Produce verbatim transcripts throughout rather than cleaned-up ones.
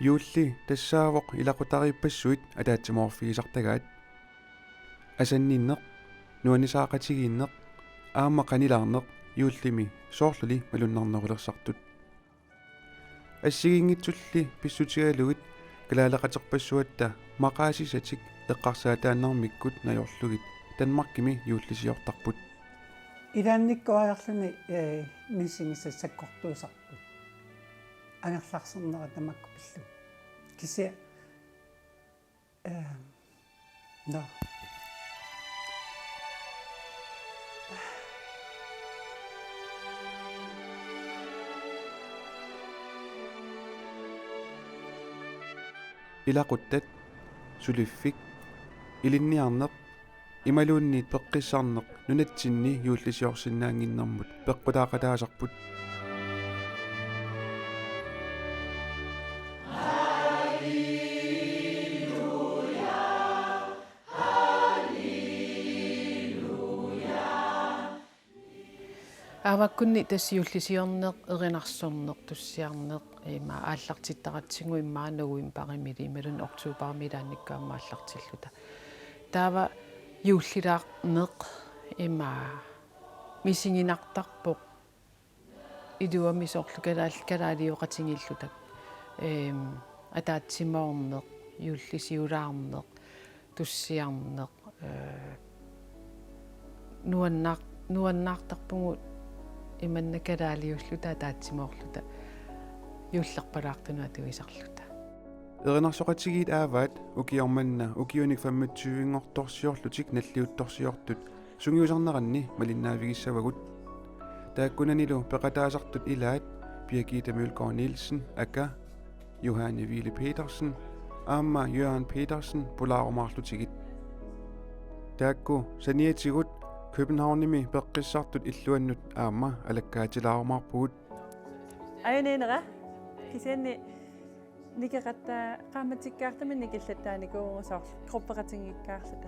Juulli tassaavoq ilaqutariippassuit ataatsimoorfigisartagaat. Asanninneq, nuannisaaqatigiinneq aamma qanilaarneq juullimi soorluli malunnarnerulersartut. Assigiinngitsulli pissutigalugit kalaaleqaterpassuatta maqaasisatik eqqarsaataannarmikkut najorlugit Danmarkimi juullisiortarput. Ilaannikkut ajorluni, ee, misigisat sakkortuusarput. Angerlarsinnera tamakku pillugit. Kisianni, ee, nå. Ilaquttat, suliffik, ilinniarneq imaluunniit peqqissarneq nunatsinni juullisiorsinnaannginnermut peqqutaaqataasarput. Aavakkunni tassa juullisiorneq, erinarsorneq, tussiarneq, ima aallartittaratsigu immaqa novembarimi imaluunniit oktobarimi ilaannikkut aamma aallartilluta. Taava juullilaarneq ima misiginartarpoq iluamik soorlu kalaal-, kalaalioqatigiilluta. Eem, ataatsimoorneq, juullisiulaarneq, tussiarneq, ee, nuannaar-, nuannaartarpugut imanna kalaaliulluta ataatsimoorluta juullerpalaartunut atuisarluta. Erinarsoqatigiit aavaat ukioq manna ukiunik femogtyve-nngortorsiorlutik nalliuttorsiortut sungiusarneranni malinnaavigissavagut. Taakkunanilu peqataasartut ilaat Birgitte Mølgaard Nielsen aka Johanne Hvile Petersen aamma Jørgen Petersen pulaarumaarlutigit. Taakku saniatigut Københavnimi peqqissartut illuannut aamma alakkaatilaarumaarpugut. Ajunaanera, kisianni nikeqatta-, qaammatikkaartumik nikillattaarnikuuvugut soorlu gruppeqatigiikkaarluta.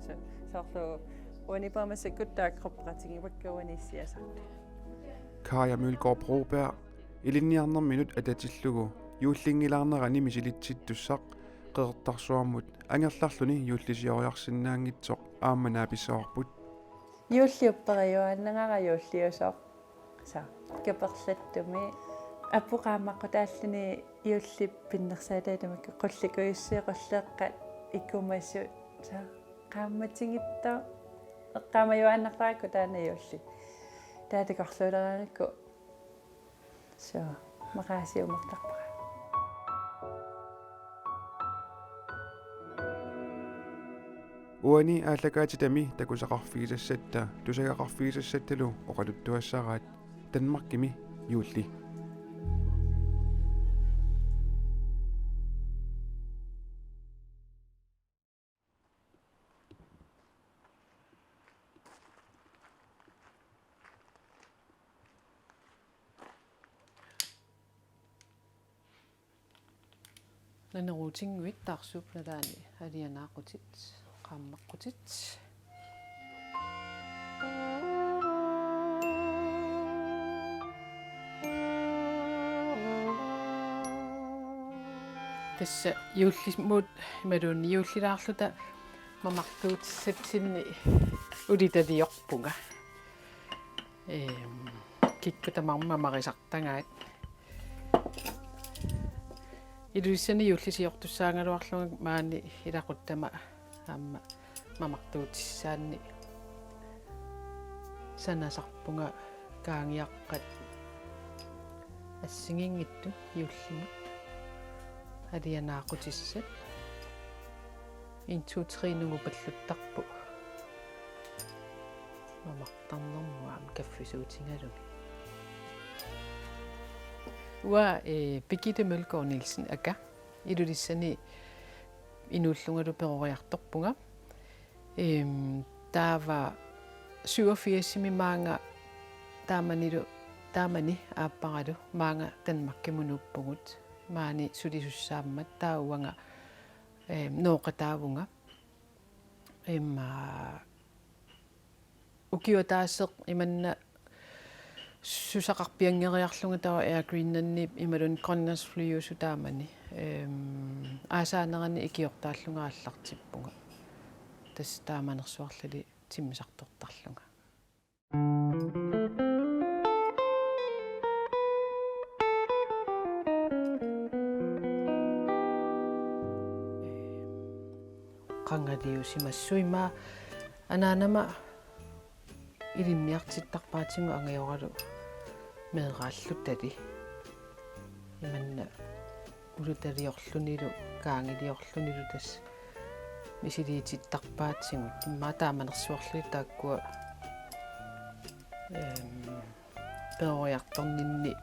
So-, soorlu uani paamassakkut taakku gruppeqatigiivakka uani issiasartut. Kaja Mølgaard Broberg, ilinniarnerminut atatillugu juullinngilaarnerani misilitsittussaq Qeqertarsuarmut angerlarluni juullisioriarsinnaanngitsoq aamma naapissavarput. Juulli upperiuaannagara juulliusoq. Sa, kaperlattumi. Appoq qaammaqqutaalluni juullip pinnersaataata tamakku qullikujussui qulleeqqat ikumasut. Sa, qaammatigittoq. Eqqaamajuaannartarakku taanna juulli. Taava takorluulerigakku. Suu, maqaasiumertarpara. Uani aallakaatitami takusaqarfigisassatta tusagaqarfigisassattalu oqaluttuassaraat Danmarkimi juulli. Naneruutinnguit taarsuup nalaani alianaaqutit, qaammaqqutit. Tassa juullimut imaluunniit juullilaarluta mamartuutissatsinni ulitaliorpunga. Ehm, kikkut tamarmik mamarisartagaat. Ilulissani juullisiortussaagaluarlunga maani ilaquttama aamma mamartuutissaanni sanasarpunga kaangiaqqat assigiinngitsut juullimut alianaaqutissat. En, to, tre nungupalluttarput. Mamartarnermut aamma kaffisuutigalugit. Uanga, eh, Birgitte Mølgaard Nielsen aka Ilulissani inuullungalu peroriartorpunga. Ehm, taava syvogfirsimi maanga taamanilu, taamani aapparalu maanga Danmarkimut nuuppugut. Maani sulisussaammat taava uanga, ehm, nooqataavunga. Imma ukioq ataaseq imanna Susaqarpianngeriarlunga taava Air Greenlandip imaluunniit Grønlandsflyusup taamani. Ehm, aasaanerani ikiortaallunga aallartippunga. Tassa taamanersuarlili timmisartortarlunga. Qangaliusimassuima anaanama ilinniartittarpaatigut angajoralu meeraallutali. Imanna ulutaliorlunilu, kaangiliorlunilu tassa misiliitittarpaatigut. Immaqa taamanersuarli taakkua, ehm, peroriartorninni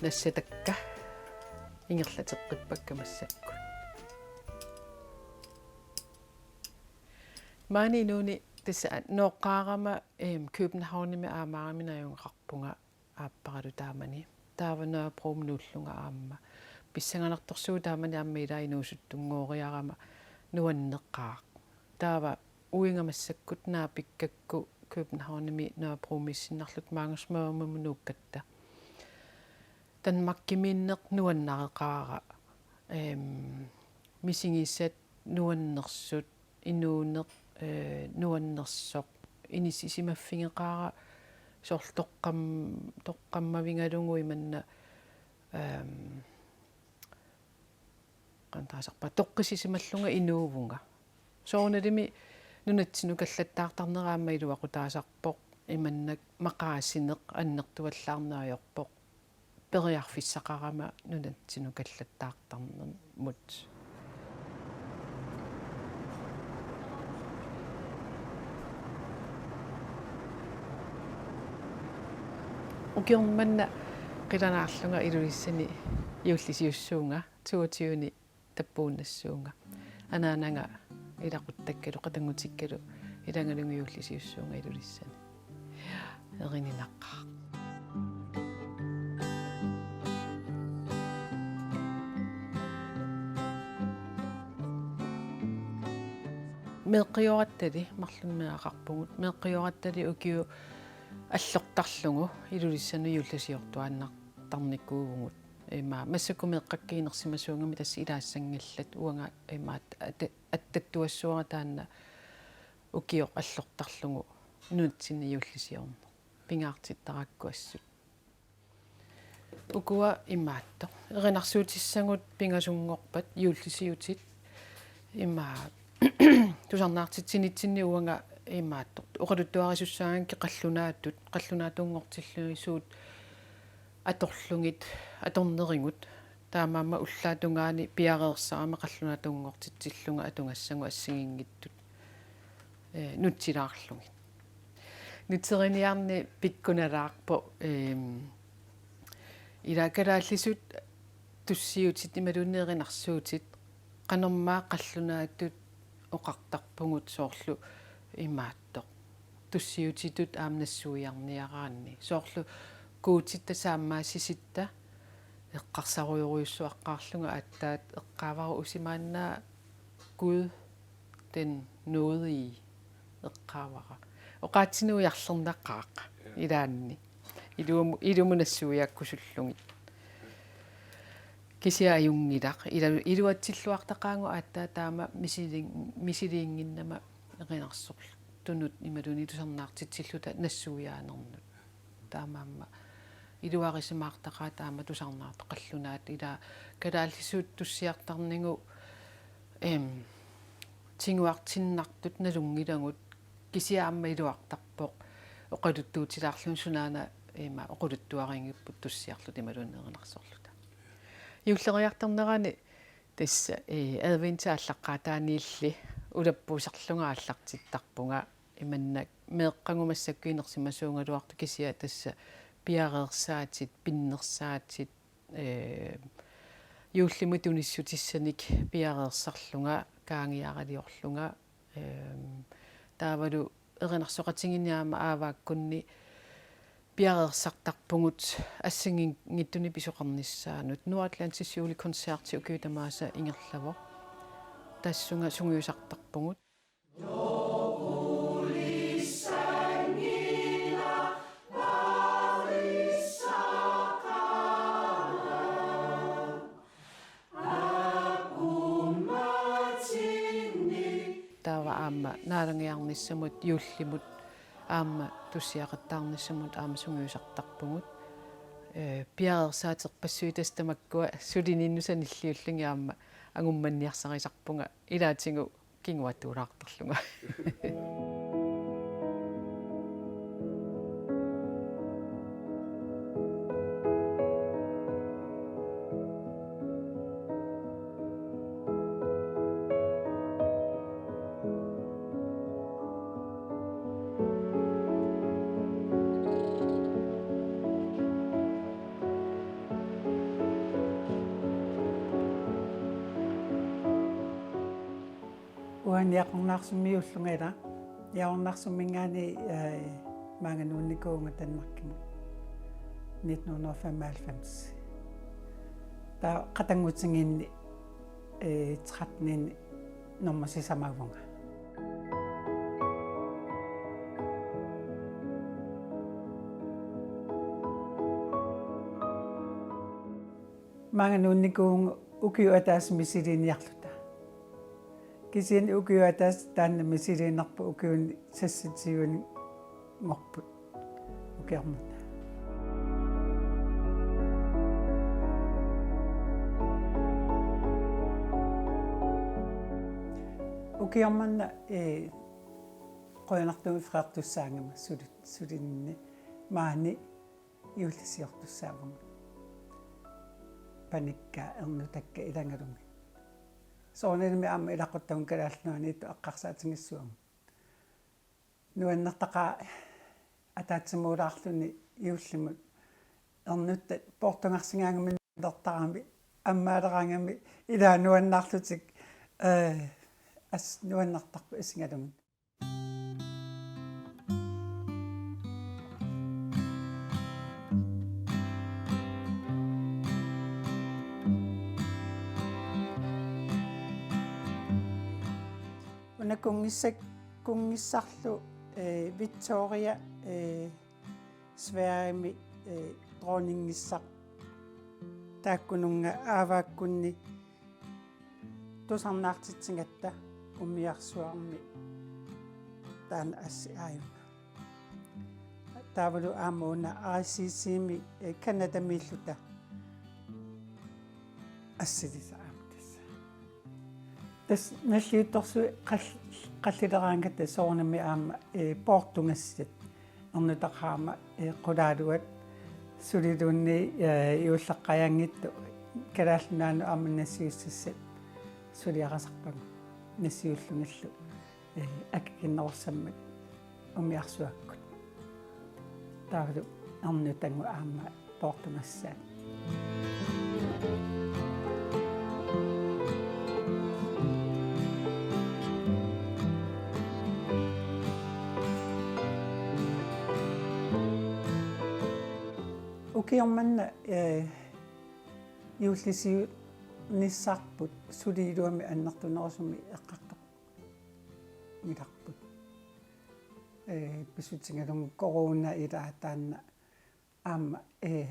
nassatakka ingerlateqqippakka massakkut. Maani inuuni tassa nooqqaarama, ehm, Københavnimi aamma aamma najugaqarpunga aapparalu taamani. Taava Nørrebromut nuullunga aamma. Pissanganartorsuuvoq taamani aamma ilaa inuusuttunngooriarama nuanneqaaq. Taava uiga massakkut naapikkakku Københavnimi Nørrebromiissinnarluta Magnus Mørum-imut nuukkatta. Danmarkimiinneq nuannareqaara. Ehm, misigisat nuannersut, inuuneq, eh, nuannersoq, inissisimaffigeqaara soorlu toqqam-, toqqammavigalugu imanna, ehm, qanoq taasarpara, toqqissisimallunga inuuvunga. Soorunalimi nunatsinnut kallattaartarnera aamma iluaqutaasarpoq, imannak maqaasineq annertuallaarneq ajorpoq. Periarfissaqarama nunatsinnut kallattaartarnermut. Ukioq manna qilanaarlunga Ilulissani juullisiussuunga, toogtyvende tappuunnassuunga. Anaanaga ilaquttakkalu, qatanngutikkalu, ilagalugit juullisiussuunga Ilulissani. Erininaqaaq. Meeqqiorattali, marlunnik meeraqarpugut, meeqqiorattali ukiut allortarlugu Ilulissanut juullisiortuaannartarnikuuvugut. Ima, massakkut meeqqakka inersimasuugamik tassa ilaassanngillat, uanga ima at-, at-, attattuassuara taanna ukioq allortarlugu nunatsinni juullisiorneq. Pingaartittarakku assut. Ukua imaattoq. Erinarsuutissagut pingasunngorpat juullisiutit. Ima tusarnaartitsinitsinni uanga imaattoq. Oqaluttuarisussaagakkit qallunaatut, qallunaatuunngortillugit suut atorlugit, atornerigut. Taamaammat ullaap tungaani piareersarama qallunaatunngortitsillunga atugassagut assigiinngitsut, eh, nutsilaarlugit. Nutseriniarneq pikkunalaarpoq, ehm, ila kalaallisut tussiutit imaluunniit erinarsuutit qanormaa qallunaatut oqartarpugut soorlu imaattoq. Tussiutitut aamma nassuiarniaraanni. Soorlu Guutitta saammaassisitta eqqarsarujorujussuaqqaarlunga aatsaat eqqaavara usimaannaa Gud den nådige eqqaavara. Oqaatsinik ujarlernaqaaq ilaanni. Ilumu-, ilumut nassuiaakkusullugit. Kisianni ajunngilaq. Ila-, iluatsilluartaqaagut aatsaat taama misili-, misiliinnginnama erinarsortunut imaluunniit tusarnaartitsilluta nassuiaanernut. Taamaammat iluarisimaartaqaat taama tusarnaartoq qallunaat ila kalaallisut tussiartarnigut, em, tiguartinnartut nalunngilagut kisianni aamma iluartarpoq oqaluttuutilaarluni sunaana ima oqaluttuarigipput tussiarluta imaluunniit erinarsorluta. Juulleriartornerani tassa, eh, adventip aallaqqaataaniilli ulappuusarlunga aallartittarpunga imannak meeqqagut massakkut inersimasuugaluartut kisianni tassa piareersaatit, pinnersaatit, eh, juullimut tunissutissanik piareersarlunga kaangiaraliorlunga, ehm, taavalu erinarsoqatigiinni aamma aavaakkunni piareersartarpugut assigiinngitsunik pisoqarnissaanut. Nordatlantisk Julekoncert ukiut tamaasa ingerlavoq. Tassunga sungiusartarpugut. aamma naalagiarnissamut, juullimut aamma tussiaqattaarnissamut aamma sungiusartarpugut. Ee, piareersaaterpassuit tassa tamakkua sulininnut sanilliullugit aamma angummanniarsarisarpunga ilaatigut kinguaattuulaartarlunga. Uanga niogornaarsumiuullunga ila. Niogornaarsuminngaanniit, ee, maanga nuunnikuuvunga Danmarkimut nitten hundrede og femoghalvfems. Taava qatanngutigiinni, ee, tretten nummer sisamavunga. Maanga nuunnikuuvunga ukiup ataatsip misiliiniarluta. Kisianni ukiup ataatsip taanna misiliinerput ukiuni seksogtyveni-nngorput ukioq manna. Ukioq manna, ee, qujanartumik freertussaagama suli-, sulininni maani juullisiortussaavunga. Panikka ernutakka ilagalugit. Soorunalimi aamma ilaquttagut Kalaallit Nunaanniittut eqqarsaatigissavarput. Nuannertaqaaq ataatsimuulaarluni juullimut ernuttat poortugarsigaangamik nertarami ammaaleraangami ilaa nuannaarlutik, ee, assut nuannertarput isigalugit. Una kunngissak-, kunngissarlu, ee, Victoria, ee, Sverigemi, ee, dronninngissaq taakkununnga aavaakkunni tusarnaartitsigatta umiarsuarmi taanna assit aajuna. Taavalu aamma una I C C-mi, ee, Canadamiilluta assilisa aamma tassa. Tassa nalliuttorsuit qall-, qallileraangatta soorunami aamma, ee, poortugassat. Ernutaqaaq aamma, ee, qulaaluat suliluunniit, ee, juullaqqajaanngitsut Kalaallit Nunaannut aamma nassiussissat suliarisarpagut nassiullugillu, ee, akikinnerussammat umiarsuakkut. Taavalu ernutagut aamma poortugassaat. Ukioq manna, ee, juullisiunissarput suli iluamik annertunerusumik eqqartorniarput. Ee, pissutigalugu corona ilaa taanna aamma, ee,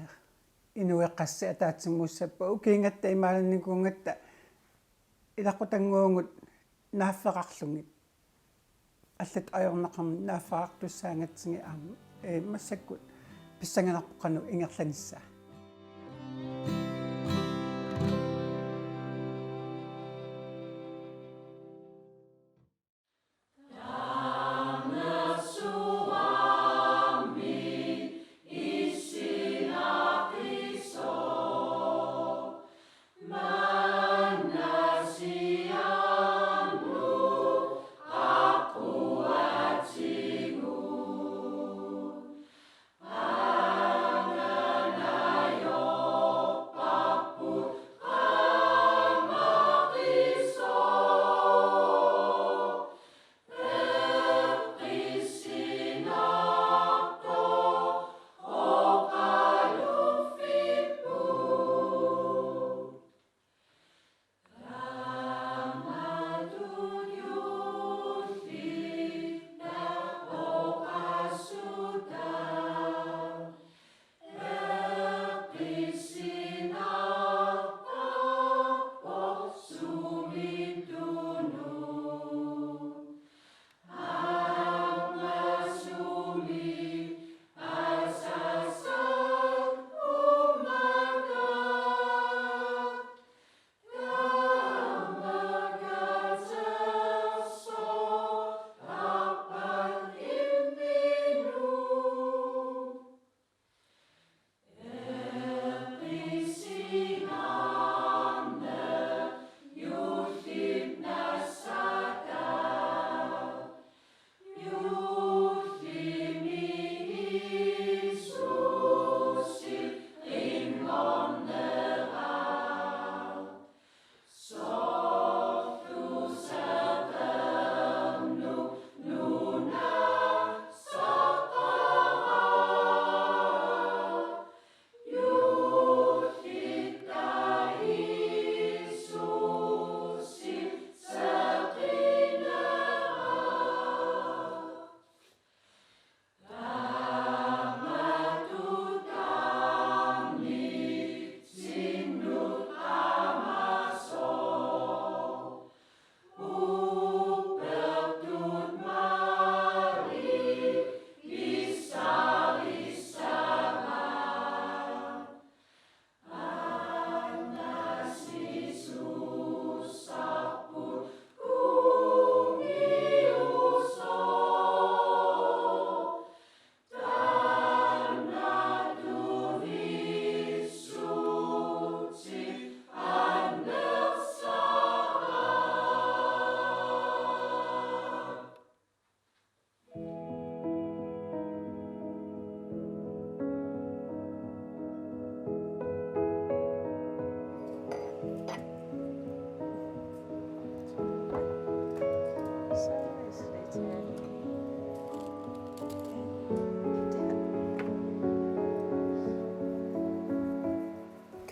inuit qassit ataatsimuussappat ukiugatta imaalernikuugatta ilaqutannguagut naaffeqarlugit. Allatut ajornaqarnata naaffeqartussaagatsigit aamma, ee, massakkut pissanganarpoq qanoq ingerlanissaa.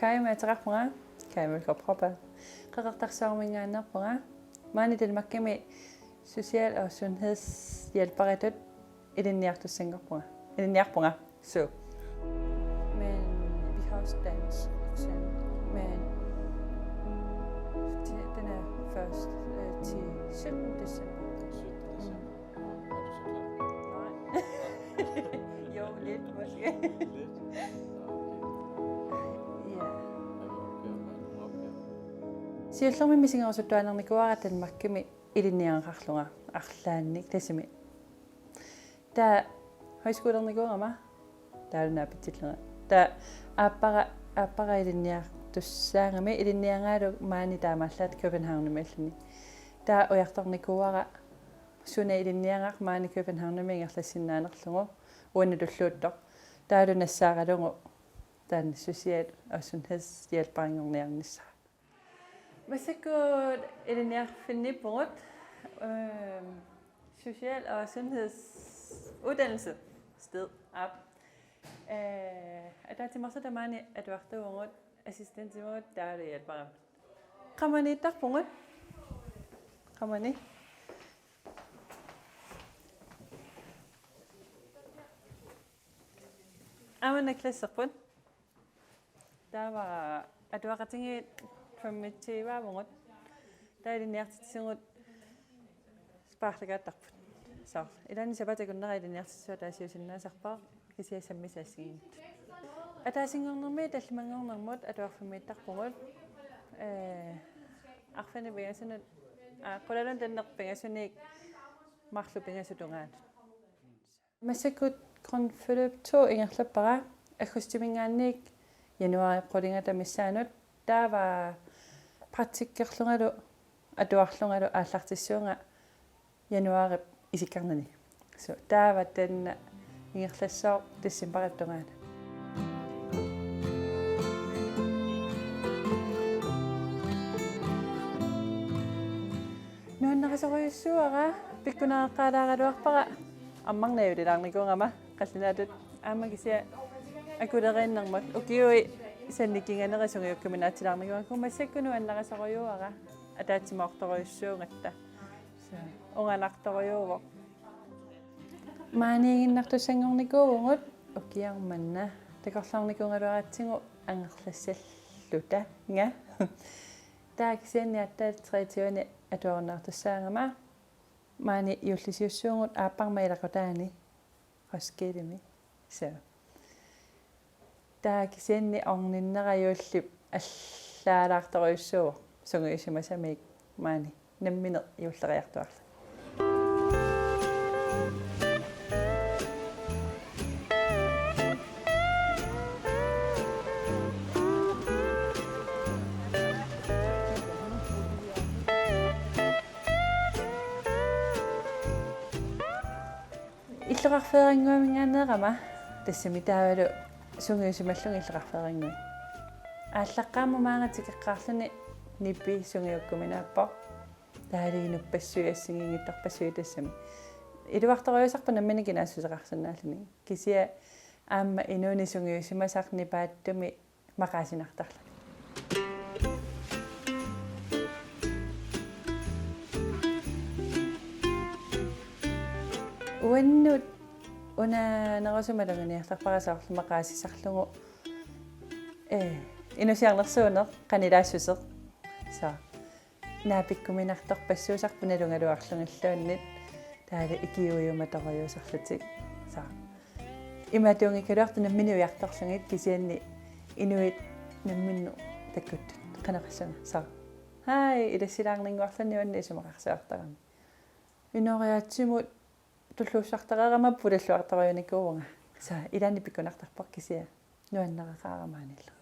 Kaima ateqarpunga, Kaima Mølgaard Propper. Qeqertarsuarminngaanneerpunga. Maani Danmarkimi social- og sundhedshjælperitut ilinniartussanngorpunga. Ilinniarpunga. Så. Men vi har også dansk eksamen. Men til, den er først øh, til syttende december. Syttende december. Er du så klar? Nej. Jo, lidt måske. Lidt? Nå, okay. Ja. Er du opgaver? Har du nogle opgaver? Siullermik misigerusuttuaannarnikuuara Danmarkimi ilinniagaqarlunga arlaannik tassami. Taava højskolernikuugama taavalu naapitsillunga. Taava aappara, aappara ilinniartussaagami ilinniagaalu maani taamaallaat Københavnimi allani. Taava ujartornikuuara suna ilinniagaq maani Københavnimi ingerlassinnaanerlugu uannut tulluuttoq. Taavalu nassaaralugu taanna social- og sundhedshjælperinngorniarnissaa. Massakkut ilinniarfinniippugut, øhm, social- og sundhedsuddannelsessted op. Øh, ataatsimeersut tamaani atuartuuvugut, assistentiuvugut taavalu hjælperimut. Qamaniittarpugut. Qamani. Aamma klasserput. Taava atuaqatigiit femogtyve-avugut. Taava ilinniartitsisugut sparlakaattarput. Så, ilaanni sapaatip akunnera ilinniartitsisut ataasiusinnaasarput kisianni sammisat assigiinngitsut. Ataasinngornermi tallimanngornermut atuarfimmiittarpugut. Øh, arfineq-pingasunut, aa, qularnanut tanneq pingasunik marluk pingasut tungaanut. Massakkut grundforløb to ingerlappara, aggustiminngaanniit januaarip qulingat missaanut, taava praktikkerlungalu atuarlungalu aallartissuunga januaarip isikkarnani. Så taava taanna ingerlassooq decembarip tungaanut. Nuannarisorujussuuara, pikkunaaqqaalaaraluarpara ammarniulilaarnikuugama qallunaatut aamma kisianni akuleriinnermut ukiui sannikinganerit sungiukkuminaatsilaarnikuugakku massakkut nuannarisorujuuara ataatsimoortorujussuugatta. Unganartorujuuvoq. Maaniiginnartussanngornikuuvugut ukiaq manna takorloornikuugaluaratsigu angerlassallutanga. Taava kisianni aatsaat treogtyve-ni atuarunnaartussaagama. Maani juullisiussuugut aapparma ilaqutaani Roskildemi. Så. Taava kisianni orninnera juullip allaalaartorujussuuvoq sungiusimasamiik maani nammineq juulleriartuaarluni. Illoqarfeerannguaminngaanneerama tassami taavalu sungiusimallunga illoqarfeerannguit. Aallaqqaammut maanga tikeqqaarluni nipi sungiukkuminaappoq. Taavalu inuppassuit assigiinngitsorpassuit tassami. Iluartorujussuusarpoq nammineq kinaassuseqarsinnaalluni. Kisianni aamma inuuneq sungiusimasaq nipaattumi maqaasinartarluni. Uannut una nerusumik maluginiartarpara soorlu maqaasisarlugu, eh, inusiarnersuuneq qanilaassuseq. Så. Naapikkuminartorpassuusarput nalugaluarlugilluunniit taavalu ikiuiumatorujussuusarlutik. Så. Imaattuunngikkaluartut nammineq ujartorlugit kisianni inuit nammineq takkuttut qanoq oqassaanga. Så. Haj, ilassilaarninnguarluni uannut isumaqarsuartarami. Inooriaatsimut tulluussartareerama pulalluartorujunikuuvunga. Så, ilaanni pikkunartarpoq kisianni nuannareqaara maaniillu.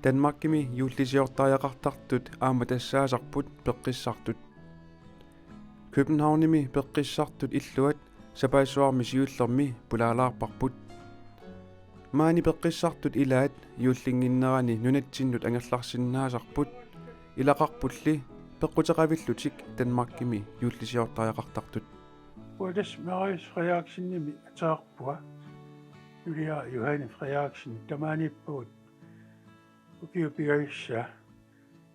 Danmarkimi juullisiortariaqartartut aamma tassaasarput peqqissartut. Københavnimi peqqissartut illuat sapaassuarmi siullermi pulaalaarparput. Maani peqqissartut ilaat juullinnginnerani nunatsinnut angerlarsinnaasarput, ilaqarpulli peqquteqavillutik Danmarkimi juullisiortariaqartartut. Uanga tassa Marius Frederiksenimik ateqarpunga. Nuliara Johanne Frederiksen, tamaaniippugut ukiut pingasut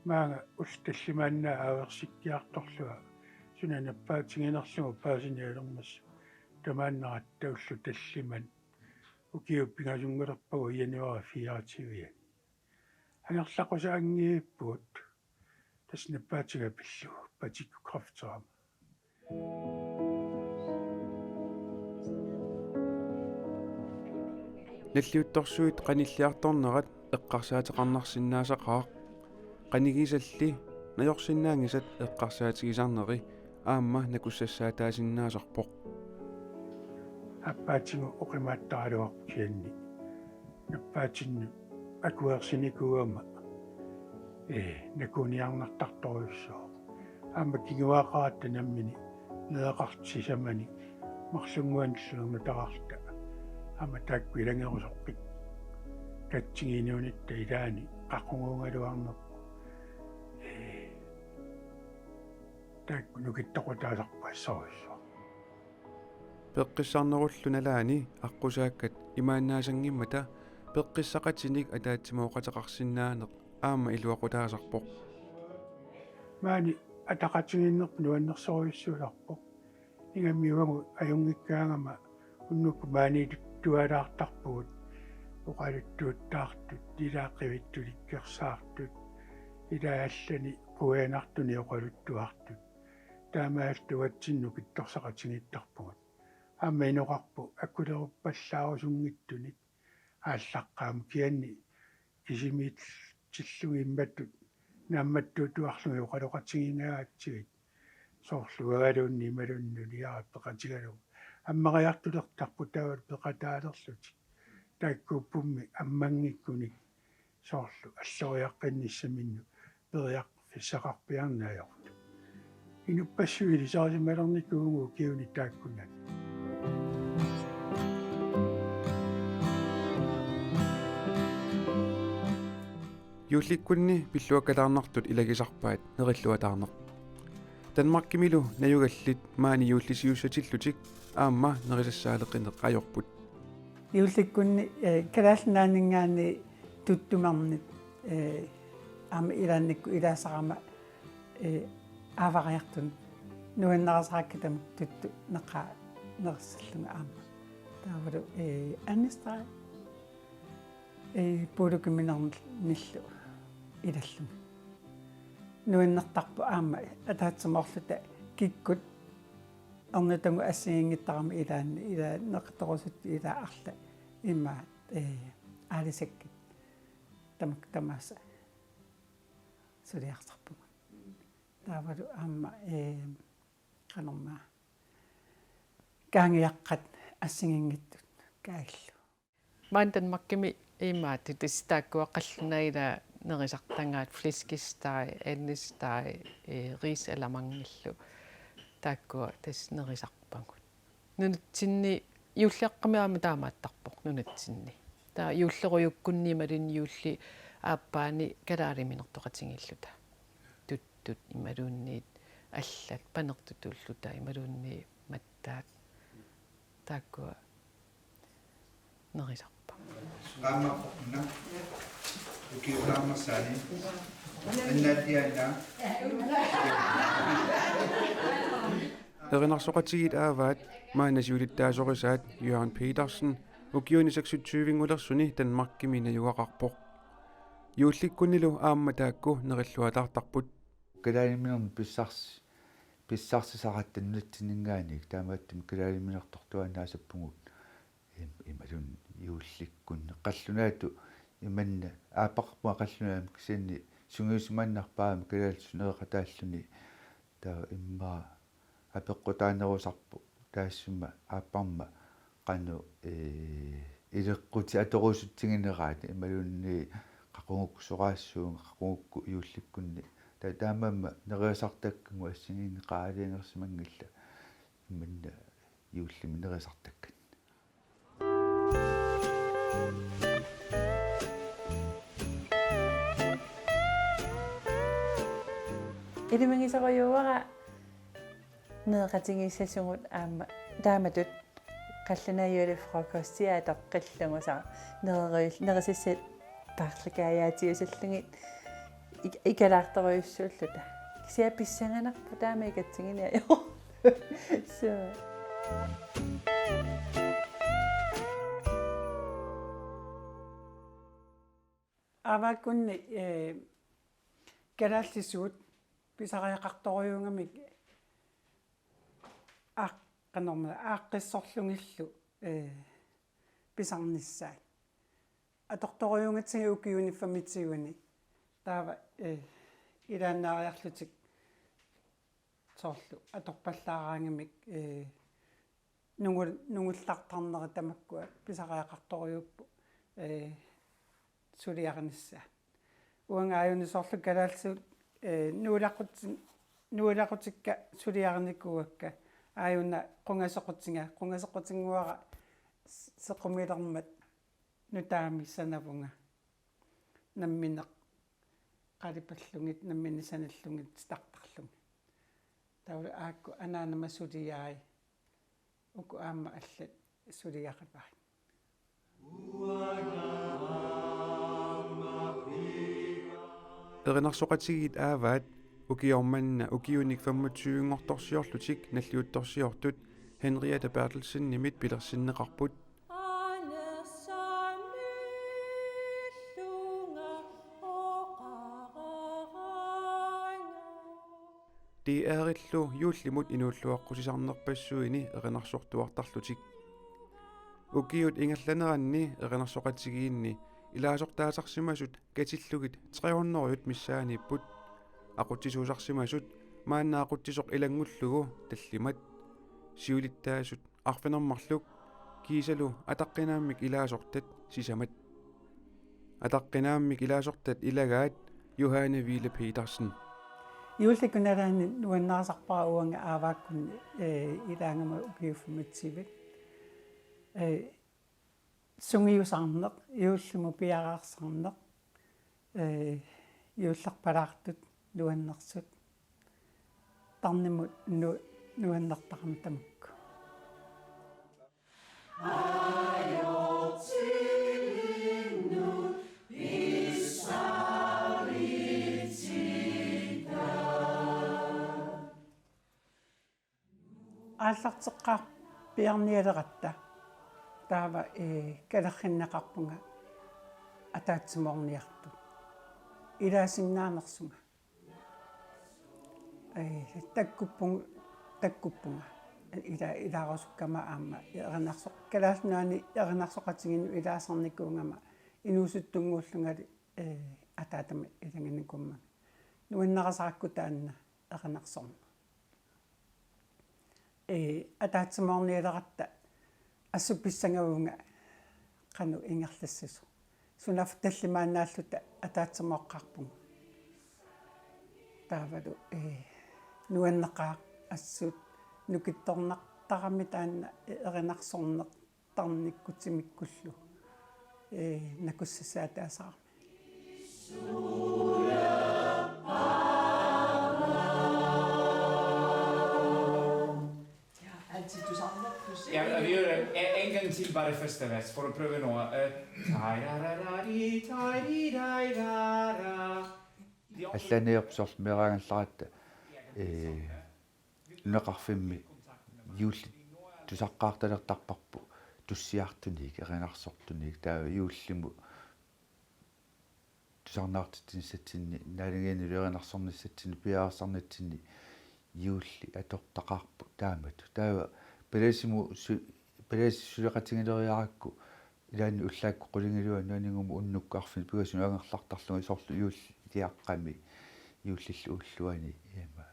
maanga ullut tallimaannaat aaversikkiartorlunga suna nappaatiginerlugu paasineq ulermassuk tamaanneratta ullut tallimaat ukiut pingasunngulerpagut januar fireogtyve-ani. Angerlaqqusaanngivippugut tassa nappaatiga pillugu patikkut kræfterama. Nalliuttorsuit qanilliartornerat eqqarsaateqarnarsinnaasaqaaq. Qanigisalli najorsinnaanngisat eqqarsaatigisarneri aamma nakussassaataasinnaasarpoq. Aappaatigut oqimaattaraluarpoq kisianni nappaatinnut akuersinikuugama, ee, nakuniarnartartorujussuuvoq. Aamma kinguaaqaratta nammineq nereqartut sisamanik marlunnguanut sulernutaqarta. Aamma taakku ilangerusoqqik. Katsinginuunitta ilaani qaquguugaluarnerput. Ee, taakku nukittoqutaasarput assorujussuaq. Peqqissarnerullu nalaani aqqusaakkat imaannaassanngimmata peqqissaqatinik ataatsimooqateqarsinnaaneq aamma iluaqutaasarpoq. Maani ataqatigiinnerput nuannersorujussuulerpoq. Ingammik uagut ajunngikkaangama unnukkut maaniittualaartarpugut, oqaluttuuttaartut, ilaa qivittulikkersaartut, ilaa allani quianartunik oqaluttuartut. Taamaalilluta uatsinnut nukittorsaqatigiittarpugut. Aamma inoqarpoq akuleruppallaarusunngitsunik. Aallaqqaammut kisianni kisimiitillugit immattut naammattuutuarlugit oqaloqatigiinngagatsigit. Soorlu uangaluunniit imaluunniit nuliara peqatigalugu. Ammariartulertarput taavalu peqataalerlutik. Taakkuuppummi ammanngikkunik soorlu alloriaqqinnissaminnut periarfissaqarpiarneq ajortut. Inuppassuit ilisarisimalernikuuvugut ukiuni taakkunani. Juullikkunni pilluakkalaarnartut ilagisarpaat nerilluataarneq. Danmarkimilu najugallit maani juullisiussatillutik aamma nerisassaaleqineq ajorput. Juullikkunni, eh, Kalaallit Nunaanninngaanniit tuttumernit, eh, aamma ilaannikkut ilaasarama, eh, aavariartunut nuannarisarakkit tamakku tuttuneqaat nerissallunga aamma. Taavalu, eh, Anne Stray, eh, puulukiminermillu ilallunga. Nuannertarpoq aamma ataatsimoorluta kikkut ornutagut assigiinngittarami ilaanni, ilaa neqitorusuttut ilaa arla imaat, ee, aalisakkit tamakku tamaasa suliarsarpugut. Taavalu aamma, ee, qanormaa kaangiaqqat assigiinngitsut kaagillu. Maani Danmarkimi imaattoq tassa taakkua qallunaat ilaa nerisartagaat flæskesteg, andesteg, eh, risalamandillu taakkua tassa nerisarpagut. Nunatsinni juulliaqqami aamma taamaattarpoq nunatsinni. Taava juullerujukkunni imaluunniit juulli aappaani kalaaliminertoqatigiilluta. Tuttut imaluunniit allat panertutulluta imaluunniit mattaat taakkua nerisarpagut. Qaammarpunga ukiukaarnersaani annaatiaannaa. Erinarsoqatigiit aavaat maanna siulittaasorisaat Jørgen Petersen ukiuni seksogtyve-ngulersuni Danmarkimi najugaqarpoq. Juullikkunnilu aamma taakku nerilluataartarput. Kalaaliminernik pissars-, pissarsisaratta nunatsinninngaanniit taamaattumik kalaaliminertortuaannaasarpugut. Im-, imaluunniit juullikkunni qallunaatut imanna aappaqarpunga qallunaamik kisianni sungiusimaannarpara aamma kalaallisut nereqataalluni. Taava immaqa apeqqutaanerusarpoq taassuma aapparma qanoq, ee, ileqqutit atorusutsigineraat imaluunniit qaqugukku soraassuunga qaqugukku juullikkunni. Ta-, taamaammat nerisartakkagut assigiinngitsut aalajangersimanngillat imanna juullimi nerisartakkat. Ilimagisorujuuara nereqatigiissasugut aamma taamatut qallunaat julefrokosti atoqqillugu, soorlu nererujul-, nerisassaat paarlakaajaatiusallugit ik-, ikalaartorujussuulluta. Kisianni pissanganarpoq taama ikatsiginiarlugu. Suu. Aavaakkunni, eh, kalaallisuut pisariaqartorujuugamik aaqqanerma aaqqissorlugillu, eh, pisarnissaat. Atortorujuugatsigit ukiuni femogtyveni. Taava, eh, ilaannaariarlutik soorlu atorpallaaraangamik, eh, nungul-, nungullartarnerit tamakkua pisariaqartorujuupput, eh, suliarinissaat. Uanga aajuna soorlu kalaallisut, eh, nuilaqut-, nuilaqutikka suliarinikuuakka, aajuna qungasequtiga, qungasequtinnguara s-, sequmilermat nutaamik sanavunga. Nammineq qalipallugit, nammineq sanallugit, titartarlugit. Taavalu aakku anaanama suliai. Uku aamma allat suliarivaat. Erinarsoqatigiit aavaat ukioq manna ukiunik femogtyvenngortorsiorlutik nalliuttorsiortut Henriette Berthelsenimit pilersinneqarput. D R-illu juullimut inuulluaqqusisarnerpassuini erinarsortuartarlutik. Ukiut ingerlaneranni erinarsoqatigiinni ilaasortaasarsimasut katillugit tre hundrede missaaniipput. Aqutsisuusarsimasut maanna aqutsisoq ilanngullugu tallimat. Siulittaasut arfineq-marluk kiisalu ataqqinaammik ilaasortat sisamat. Ataqqinaammik ilaasortat ilagaat Johanne Wille Petersen. Juullikkut nalaani nuannarisarpara uanga aavaakkunni, eh, ilaagama ukiut femogtyve. Eh, sungiusarneq, juullimut piareersarneq, eh, juullerpalaartut nuannersut, tarnimut nu-, nuannertarami tamakku. Aallarteqqaarpiarnialeratta taava, eh, kalerrinneqarpunga ataatsimoorniartut. Ilaasinnaanersunga. Eh, takkuppunga, takkuppunga. Ila-, ilaarusukkama aamma erinarso-, Kalaallit Nunaanni erinarsoqatigiinnut ilaasarnikuugama inuusuttunnguullungali, eh, ataatama ilaginikuummat. Nuannarisarakku taanna erinarsorneq. Eh, ataatsimoornialeratta assut pissangavunga qanoq ingerlassasoq. Sunaaffa tallimaannaalluta ataatsimooqqaarpunga. Taavalu, eh, nuanneqaaq assut nukittornartarami taanna erinarsorneq tarnikkut timikkullu, eh, nakussassaataasarami. Ja, altid du savner, du ser. Ja, og vi gør det en, en gang til, bare det første vers, for at prøve noget. Øh, tajrarari, tajrirarara. Allanier sormeeraangallatta, eh, nunaqarfimmi juullit tusaqqaartalertarparput tussiartunik, erinarsortunik, taava juullimut tusarnaartitsinissatsinnut, naalagiannilu erinarsornissatsinnik, piareersarnitsinnik juulli atortaqaarput taamatut. Taava palasimut su-, palasit suleqatigileriarakku ilaanni ullaakkut qulingiluat nuanninngumut unnukkut arfineq-pingasunut angerlartarlugit soorlu juulliaqqami juullillu ulluani ima.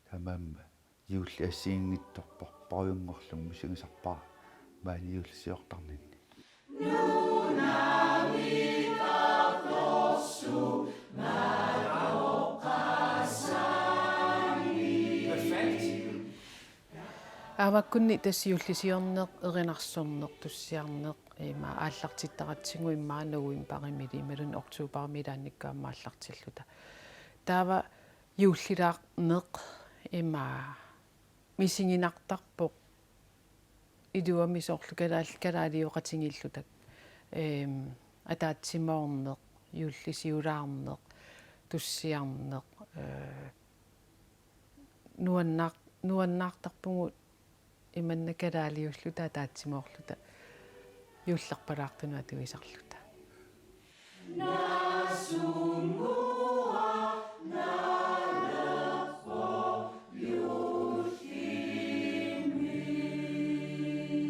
Taamaammat juulli assigiinngitsorpassuarnngorlugu misigisarpara maani juullisiortarninni. Aavaakkunni tassa juullisiorneq, erinarsorneq, tussiarneq, ima aallartittaratsigu immaqa novembarimiilli imaluunniit oktobarimiilli ilaannikkut aamma aallartilluta. Taava Juullilaarneq ima misiginartarpoq iluamik soorlu kalaal-, kalaalioqatigiilluta, eem, ataatsimoorneq, juullisiulaarneq, tussiarneq, ee, nuannaar-, nuannaartarpugut imannak kalaaliulluta ataatsimoorluta juullerpalaartunut atuisarluta.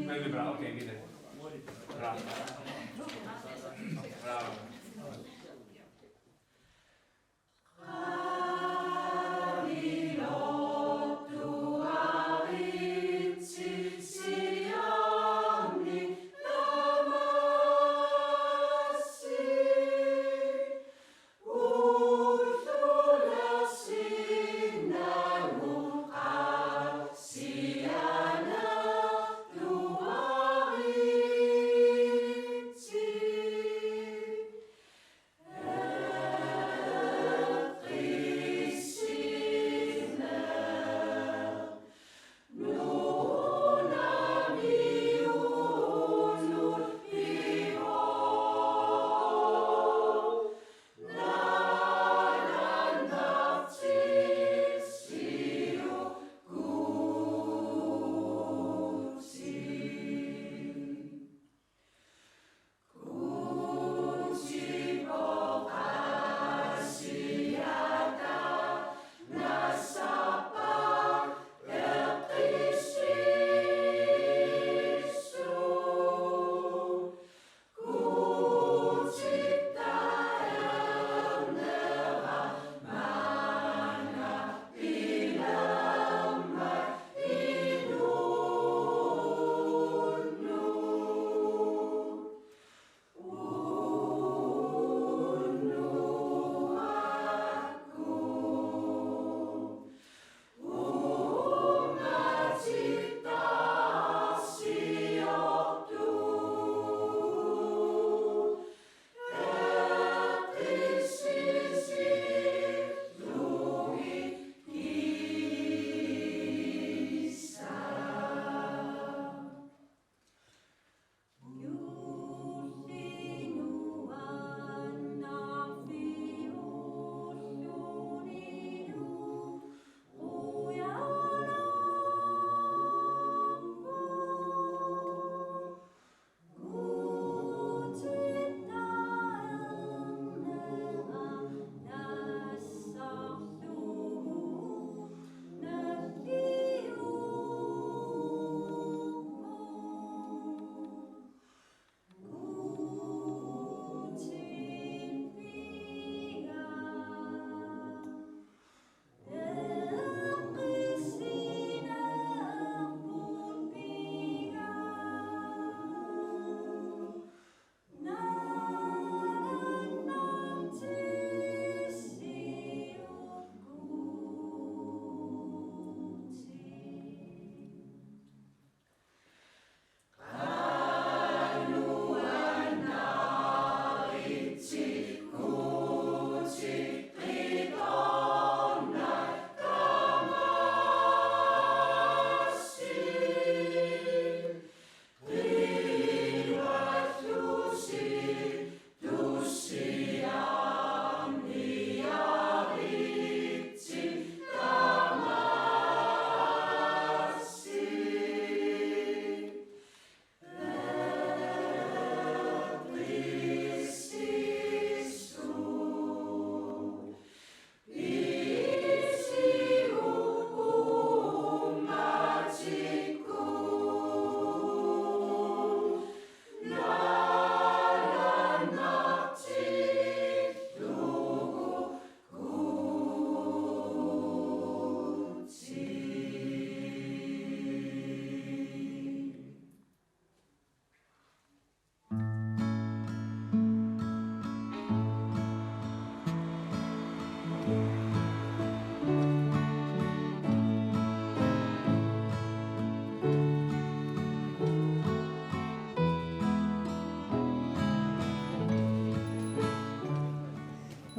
Väldigt bra, okej, vidare. Bra. Bra.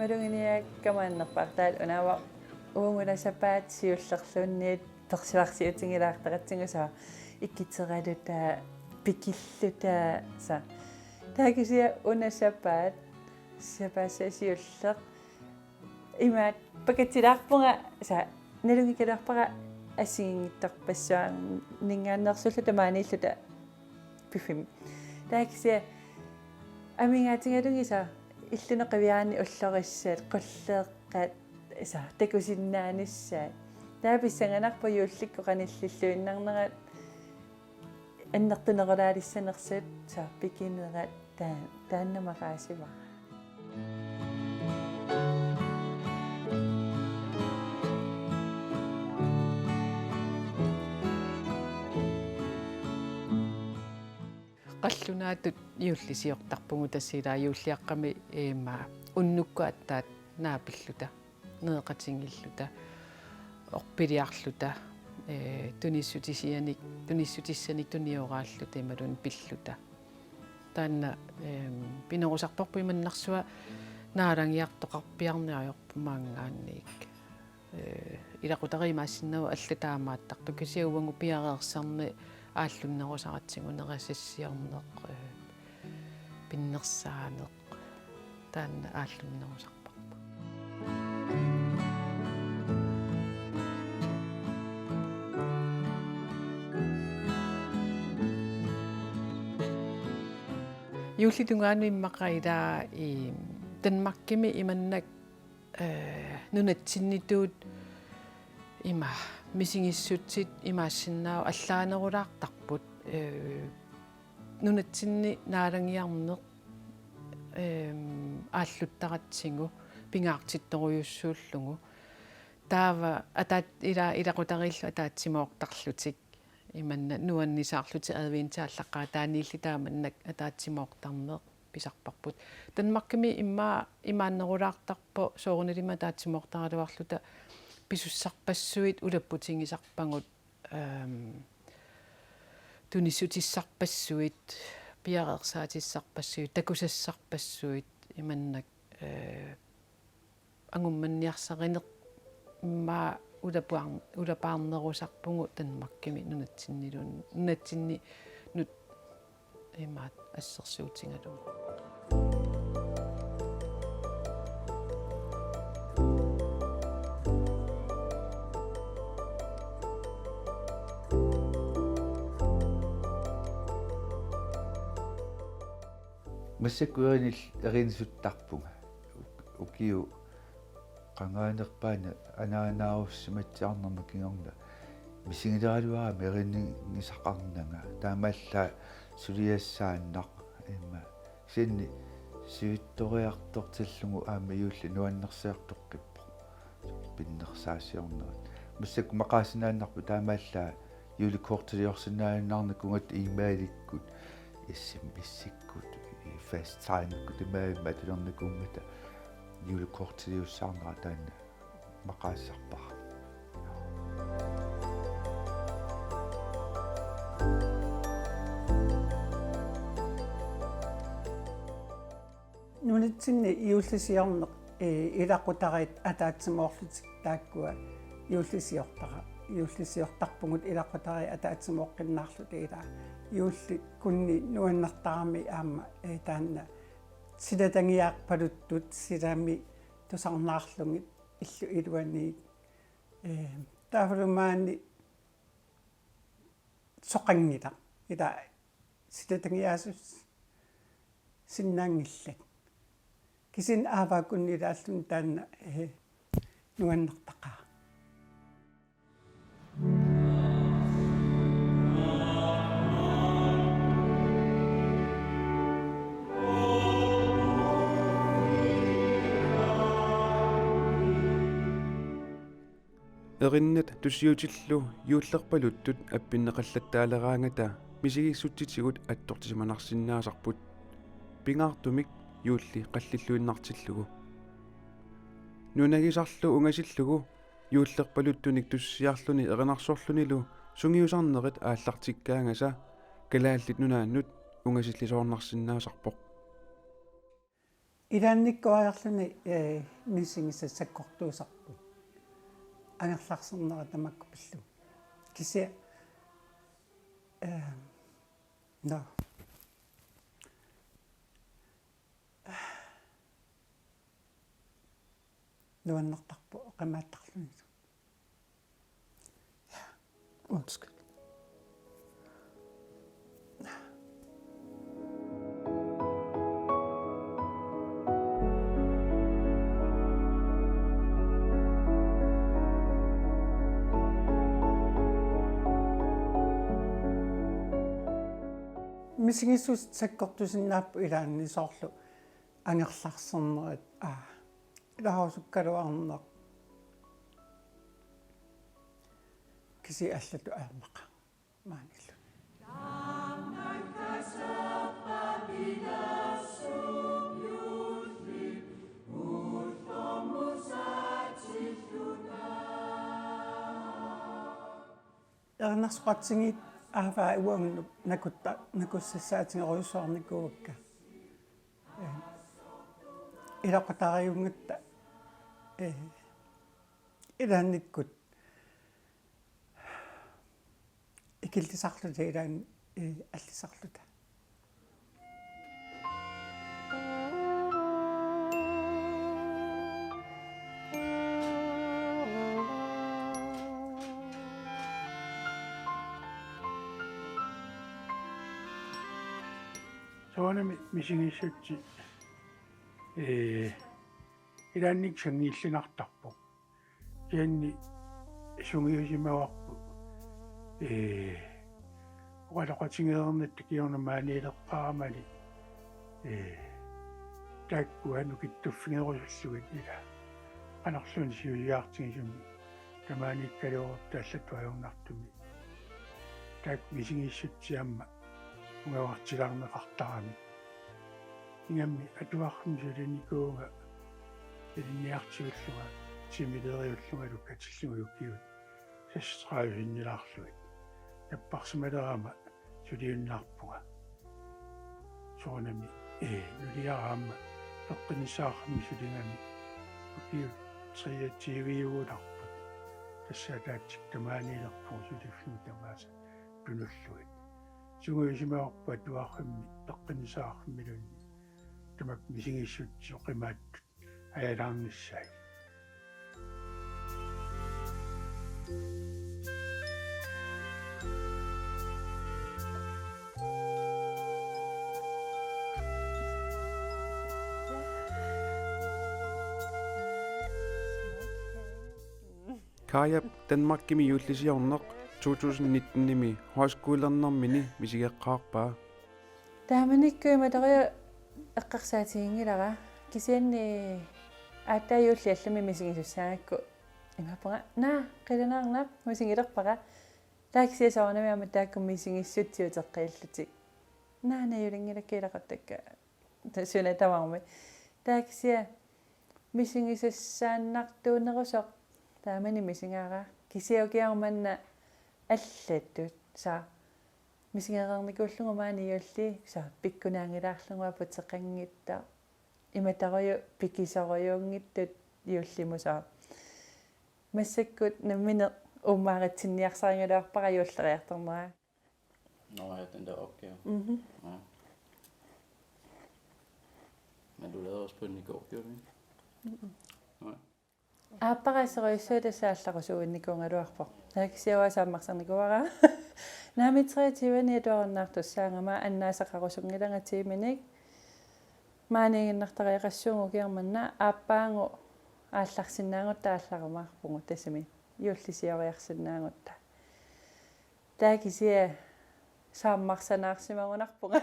Maluginiakkama annerpaartaat unaavoq. Uunga una sapaat siullerluunniit persuarsiutigilaartaratsigu, soorlu ikitseraluta, pikilluta, soorlu. Taava kisianni una sapaat, sapaassaa siulleq, imaat pakatsilaarpunga, soorlu, nalunngikkaluarpara assigiinngitsorpassuarninngaanneersulluta maaniilluta piffimmi. Taava kisianni amigaatigalugit, soorlu, illunik qiviaraanni ullorissat, qulleeqqat, soorlu, takusinnaanissaat. Taava pissanganarpoq juullikkut qanillilluinnarnerat annertunerulaalissanersut, soorlu, pikinerat, taa-, taanna maqaasivara. Qallunaatut juullisiortarpugut, tassa ilaa juulliaqqami, ima, unnukkut aatsaat naapilluta, nereqatigiilluta, orpiliarluta, ee, tunissutisianik, tunissutissanik tunioraalluta imaluunniit pilluta. Taanna, em, pinerusarparput, imannarsua naalagiartoqarpiarneq ajorput maanngaanniit. Ee, ilaqutariit imaassinnaavoq allat taamaattartut, kisianni uagut piareersarneq aallunnerusaratsigu, nerisassiorneq, ee, pinnersaaneq, taanna aallunnerusarparput. Juullip tungaanut immaqa ilaa, ii, Danmarkimi imannak, ee, nunatsinnituut ima misigissutsit imaassinnaavoq allaanerulaartarput, ee, nunatsinni naalagiarneq, em, aalluttaratsigu pingaartittorujussuullugu. Taava ataat-, ila-, ilaqutariillu ataatsimoortarlutik, imanna nuannisaarlutik adventi aallaqqaataaniilli taamannak ataatsimoortarneq pisarparput. Danmarkimi immaqa imaannerulaartarpoq, soorunalimi ataatsimoortaraluarluta pisussarpassuit ulapputigisarpagut, em, tunissutissarpassuit, piareersaatissarpassuit, takusassarpassuit, imannak, ee, angummanniarsarineq immaqa ulapaar-, ulapaarnerusarpugut Danmarkimi nunatsinniluun-, nunatsinninut imaat assersuutigalugu. Massakkut erinil-, erinisuttarpunga. Uk-, ukiut qangaanerpaani anaanaarussimatsiarnerma kingorna misigileraluarama erinigisaqarnanga. Taamaallaat suliassaannaq ima. Kisianni sivitsoriartortillugu aamma juulli nuannersiartoqqippoq. Pinnersaasiornerit. Massakkut maqaasinaannarpoq taamaallaat julekortiliorsinnaajunnaarnikuugatta e-mailikkut, S M S-ikkut, FaceTime-ikkut, tamarmik atulernikuummata julekortiliussaarnera taanna maqaasisarpara. Nunatsinni juullisiorneq, ee, ilaqutariit ataatsimoorlutik taakkua juullisiortara-, juullisiortarpugut ilaqutariit ataatsimooqqinnaarlutik ilaa. Juulli kunni nuannertarami aamma, ee, taanna silatagiaarpaluttut silami tusarnaarlugit illup iluaniit, ee, taavalu maani soqanngilaq. Ila silatagiaassusinnaanngillat. Kisianni aavaakunnilaarluni taanna, ee, nuannertaqaaq. Erinnat tussiutillu juullerpaluttut appinneqallattaaleraangata misigissutsitigut attortisimanarsinnaasarput, pingaartumik juulli qallilluinnartillugu. Nunagisarlu ungasillugu juullerpaluttunik tussiarluni erinarsorlunilu sungiusarnerit aallartikkaangasa Kalaallit Nunaannut ungasillisoornarsinnaasarpoq. Ilaannikkuariarluni, ee, misigisat sakkortuusarput. angerlarsinnera tamakku pillugit. Kisianni, eh, no. Nuannertarpoq oqimaattarluni. Ja, undskyld. Misigissuseq sakkortusinnaapput ilaanni soorlu angerlarsinnera, aa, ilaarusukkaluarneq. Kisianni allatut ajornaqaaq maanilu. Erinarsoqatigiit aavaa uagut nakutta-, nakussassaatigerujussuarnikuuakka. Eh, iloqutariunngitsoq, eh, ilaannikkut ikillisarluta ilaanni, eh, allisarluta. Soorunami misigissutsit, ee, ilaanni sanngiillinartarpoq. Kisianni sungiusimavarput, ee, oqaloqatigereernitta kingorna maaniileqqaaramali, ee, taakkua nukittuffigerusullugit ila. Qanorluunniit siuliartigisumik tamaaniikkaluarutta allatut ajornartumik. Taakku misigissutsit aamma ungavartilaarneqartaramik. Ingammik atuarfimmi sulinikuuvunga ilinniartigullunga, timileriullungalu katillugu ukiut seksogtredive sinnilaarlugit. Napparsimalerama suliunnaarpunga. Soorunami, ee, nuliara aamma peqqinnissaqarfimmi suligami ukiut treogtyve-ugunarput. Tassa ataatsip tamaaniilerpugut suliffimmi tamaasa tunullugit. Sungiusimavarput atuarfimmi peqqinnissaqarfimmiluunniit tamakku misigissutsit oqimaatsut ajalaarnissaat. Kaajap Danmarkimi juullisiorneq to tusind nitten-imi højskolernermini misigeqqaarpaa. Taamanikkut imatoriaq eqqarsaatiginngilara, kisianni aatsaat juulli allami misigisussaagakku imaappunga: Naa, qilanaarnaq, misigilerpara. Taava kisianni soorunami aamma taakku misigissutsit uteqqiillutik. Naa, najulinngilakka ilaquttakka. Tassa suna tamarmi. Taava kisianni misigisassaannartuunerusoq taamani misigaara. Kisianni ukiarmanna allatut, saa, misigereernikuullugu maani juulli, saa, pikkunaanngilaarlugu aputeqanngitsoq, imatorujuk pikisorujuunngitsut juullimut, saa. Massakkut nammineq uummaritsinniarsarigaluarpara juulleriartornera. Nå ja, den der opgave. Mhm. Ja. Men du lavede også på den i går, gjorde du ikke? Mm-mm. Nej. Aappara assorujussuaq tassa aallarusuinnikuugaluarpoq. Taava kisianni uanga saammarsarnikuuara. Naamik treogtyve-ni atuarunnaartussaagama annaasaqarusunngilanga tiiminik. Maaniiginnartariaqassuunga ukiarmanna aappaagu aallarsinnaagutta aallarumaarpugut tassami. Juullisioriarsinnaagutta. Taava kisianni saammarsanaarsimagunarpunga.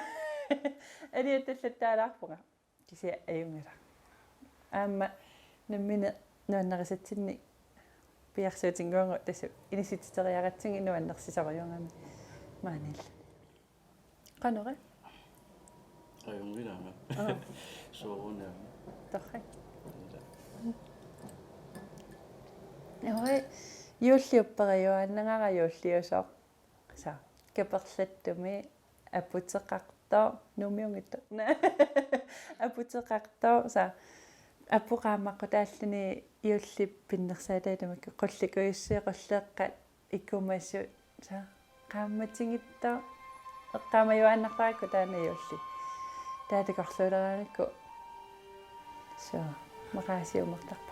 Aliattallattaalaarpunga. Kisianni ajunngilaq. Aamma nammineq nuannarisatsinnik piarsuutinnguagut tassa inissitsiseriaratsigit nuannersisorujuugami maaniilluta. Qanoq? Ajunngilanga. Aa. Soorunami. Torrak. Ila. Oi, juulli upperiuaannagara juulliusoq. Saa, kaperlattumi aputeqartoq, Nuummiunngitsoq. Aputeqartoq, saa, Apuup qaammaqqutaalluni juullip pinnersaata tamakku qullikujussui qulleeqqat ikkumasut, saa, qaammatigittoq eqqaamajuaannartarakku taanna juulli. Taava takorluuleraangakku, suu, maqaasiuummertarpara.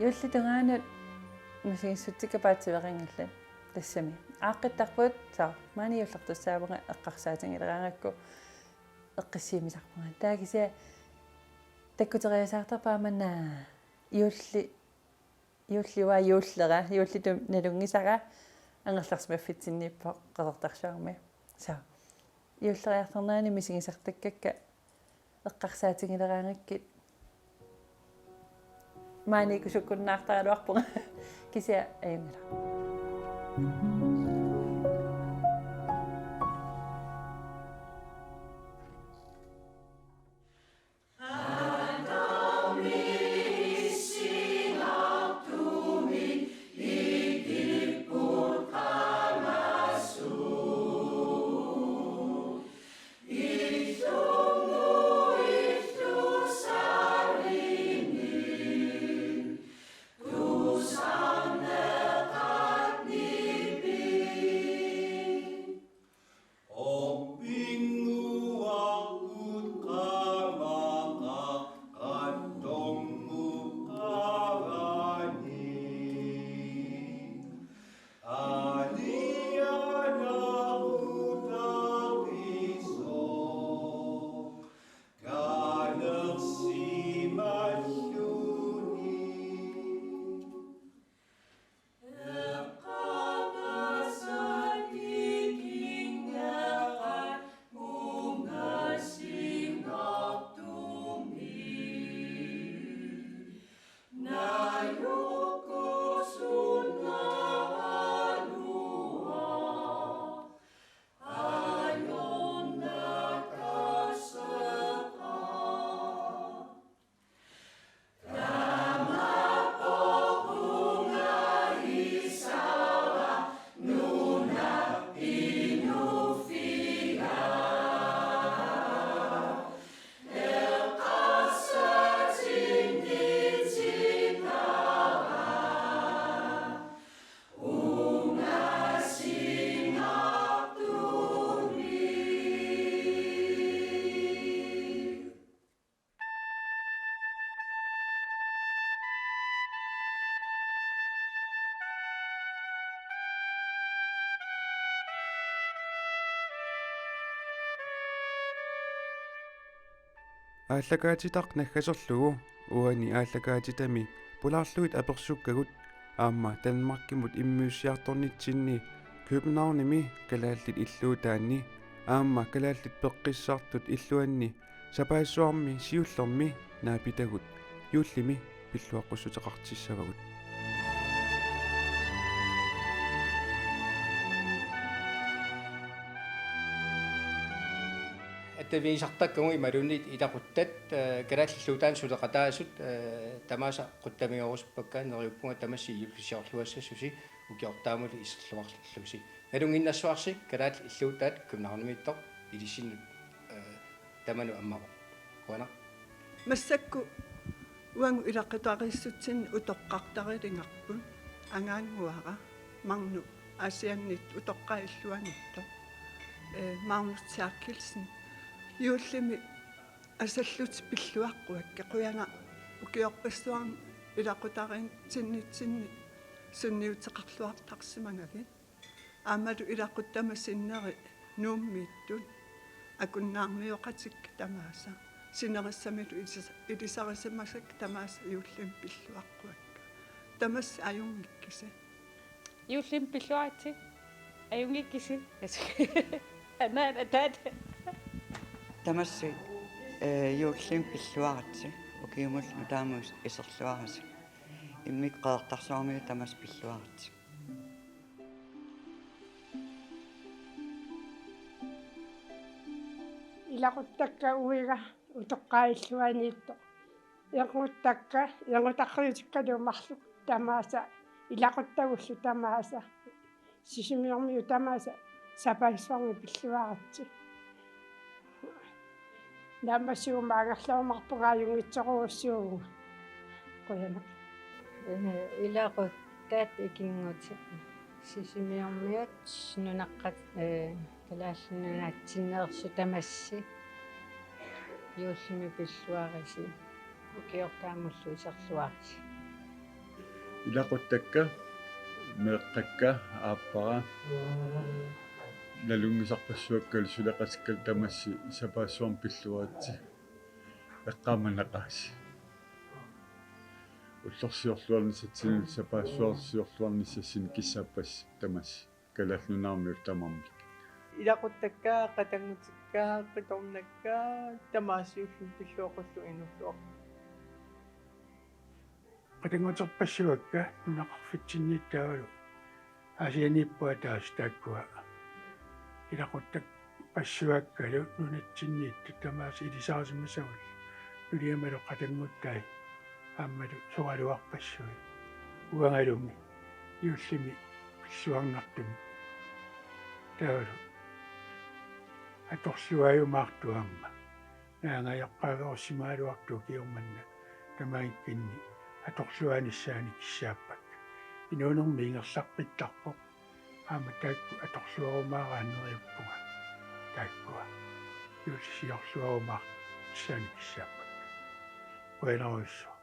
Juullip tungaanut misigissutsikka paatsiveqanngillat tassami. Aaqqittarput, saa, maani juullertussaavunga eqqarsaatigileraangakku eqqissiimisarpunga. Taava kisianni takkuteriasaartarpara manna juulli, juulli uanga juullera, juullitut nalunngisara angerlarsimaffitsinniippoq Qeqertarsuarmi. Saa, juulleriartornerani misigisartakkakka eqqarsaatigileraangakkit maani ikusukkunnaartaraluarpunga kisianni ajunngilaq. Aallakaatitaq naggaserlugu uani aallakaatitami pulaarlugit apersukkagut aamma Danmarkimut immiussiartornitsinni Københavnimi kalaallit illuutaanni aamma kalaallit peqqissaartut illuanni sapaassuarmi siullermi naapitagut juullimi pilluaqqussuteqartissavagut. Attavigisartakkagut imaluunniit ilaquttat, eh, kalaallit illuutaanni suleqataasut, eh, tamaasa quttamigerusuppakka, neriuppunga tamassi juullisiorluassassusi ukiortaamullu iserluarlusi. Nalunnginnassuarsi kalaallit illuutaat Københavnimiittoq ilissinnut, eh, tamanut ammavoq. Qujanaq. Massakkut uagut ilaqutariissutsinni utoqqartarilingarput, angaannguara Magnus Aasiannit utoqqaat illuanittoq, eh, Magnus Therkildsen. Juullimi asallutit pilluaqquakkit, qujanaq ukiorpassuarni ilaqutariitsinnitsinni sunniuteqarluartarsimagavit. Aammalu ilaquttama sinneri Nuummiittut akunnaarnioqatikka tamaasa. sinerissamilu ilis-, ilisarisimasakka tamaasa juullimi pilluaqquakka. Tamassi ajunngikkisi. Juullimi pilluaritsi. Ajunngikkisi. Anaana taata. Tamassi, eh, juullimi pilluaritsi. Ukiumullu nutaamut iserluarisi. Immikkut Qeqertarsuarmiut tamassi pilluaritsi. Ilaquttakka uiga utoqqaat illuanniittoq. Eqquttakka, eqqutaqqiutikkalu marluk tamaasa, ilaquttagullu tamaasa, Sisimiormiut tamaasa sapaassuarmi pilluaritsi. Naammassivugut angerlarumaarpunga ajunngitsorujussuuvunga. Qujanaq. Eh, ilaquttat ikinngutit Sisimiormiut nunaqqat, eh, Kalaallit Nunaatsinneersut tamassi juullimi pilluarisi. Ukiortaamullu iserluarisi. Ilaquttakka, meeqqakka, aappara, nalunngisarpassuakkalu suleqatikkalu tamassi sapaassuarmi pilluaritsi. Eqqaamannaqaasi. Ullorsiorluarnissatsinnut sapaassuarsiorluarnissassinnik kissaappassi tamassi. Kalaallit Nunaanniit tamarmik. Ilaquttakka, qatanngutikka, qitornakka, tamaasa juullimi pilluaqqullugu inuulluarput. Qatannguterpassuakka nunaqarfitsinniittut taavalu. Aasianniippoq ataaseq taakkua. Ilaquttakpassuakkalu nunatsinniittut tamaasa ilisarisimasavut. Nuliamalu qatannguttai aammalu soraluarpassuit. Uangalumi juullimi pilluarnartumik. Taavalu atorluarumaartoq aamma. Naangajoqqaaveerussimagaluartoq ukiormanna. Tamakkiinni atorluaanissaanik kissaappakka. Inuunermi ingerlaqqittarpoq. Aamma taakku atorluarumaaraanneruuppunga. Taakkua. Juullisiorluarumaarnissaannik kissaappakka. Qujanarujussuaq.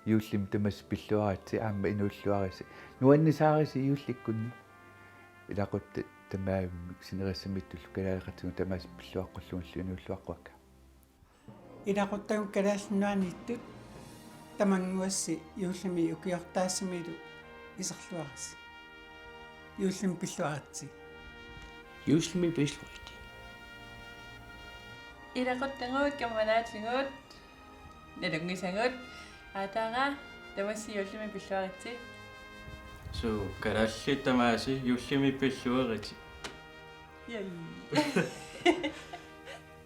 Juullimi tamassi pilluaritsi aamma inuulluarisi. Nuannisaarisi juullikkunni. Ilaquttat tamarmik sinerissamiittullu kalaaleqatigut tamaasa pilluaqqullugullu inuulluaqquakka. Ilaquttagut Kalaallit Nunaanniittut tamannguassi juullimi ukiortaassamilu iserluarisi. Juullimi pilluaritsi. Juullimi pilluaritsi. Ilaquttagut, kammalaatigut, nalunngisagut, aataga, tamassi juullimi pilluaritsi. Suu, kalaallit tamaasa juullimi pilluaritsi. Yay.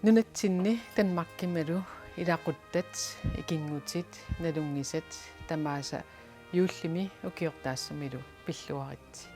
Nunatsinni Danmarkimilu ilaquttat, ikinngutit, nalunngisat tamaasa juullimi ukiortaassamilu pilluaritsi.